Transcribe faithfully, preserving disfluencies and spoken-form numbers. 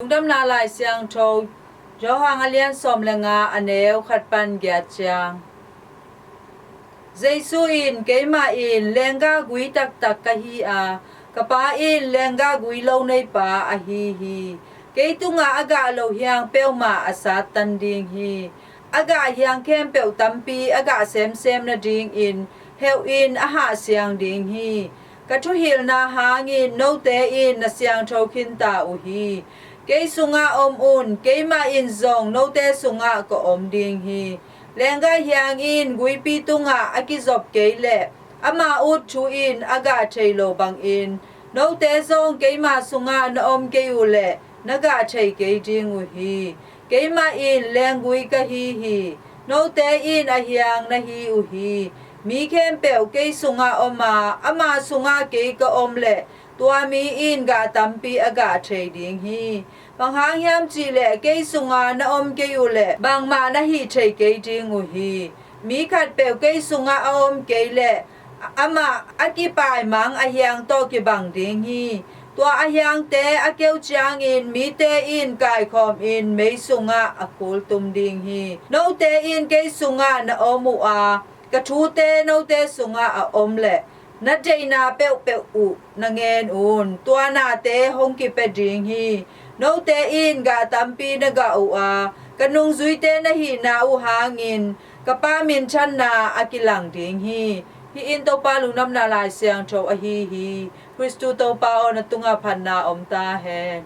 Lungdamna Lai Siangtho, Johan a lian sawm le nga, a neu khat pan giat ciang. Jesu in, "Keimah in lenggah gui taktak ka hi a, ka Pa in lenggah gui lo neipa ahi hi. Kei tungah a gah loh hiang peuhmah a sattan ding hi. A gah hiang khempeuh tampi a gah semsem nadingin heuhin a hahsiang ding hi. Ka thuhilhna hangin note in na siangtho khinta uh hi. Kei sungah om un, keimah in zong note sungah ka om ding hi. Lenggah hiang in guipi tungah a kizop kei leh, ama ut thu in a gah thei lo bangin, note zong keima sungah na om kei uh leh na gah thei kei ding uh hi. Keimah in lenggui ka hi hi. Note in a hiang na hi uh hi. Mi khempeuh kei sungah om a, ama sungah kei ka om leh, tua mi in gah tampi a gah thei ding hi. Bang hang hiam cih leh, kei sungah na om kei uh leh bangmah na hih thei kei ding uh hi. Mi khatpeuh kei sungah a om kei leh, amah a kipaimang a hiang tawh kibang ding hi. Tua a hiangte a keu ciangin mite in kaikhawmin mei sungah a khultum ding hi. Note in kei sungah na om uh a, ka thute note sungah a om leh, na deihna peuhpeuh uh na ngen un, tua nate hong kipia ding hi. Note in gah tampi na gah uh a, ka nungzuite na hihna uh hangin ka Pa minthanna a kilang ding hi. Hih in Topa Lungdamna Lai Siangtho ahi hi. Khristu Topa aw, na tungah phatna om ta hen.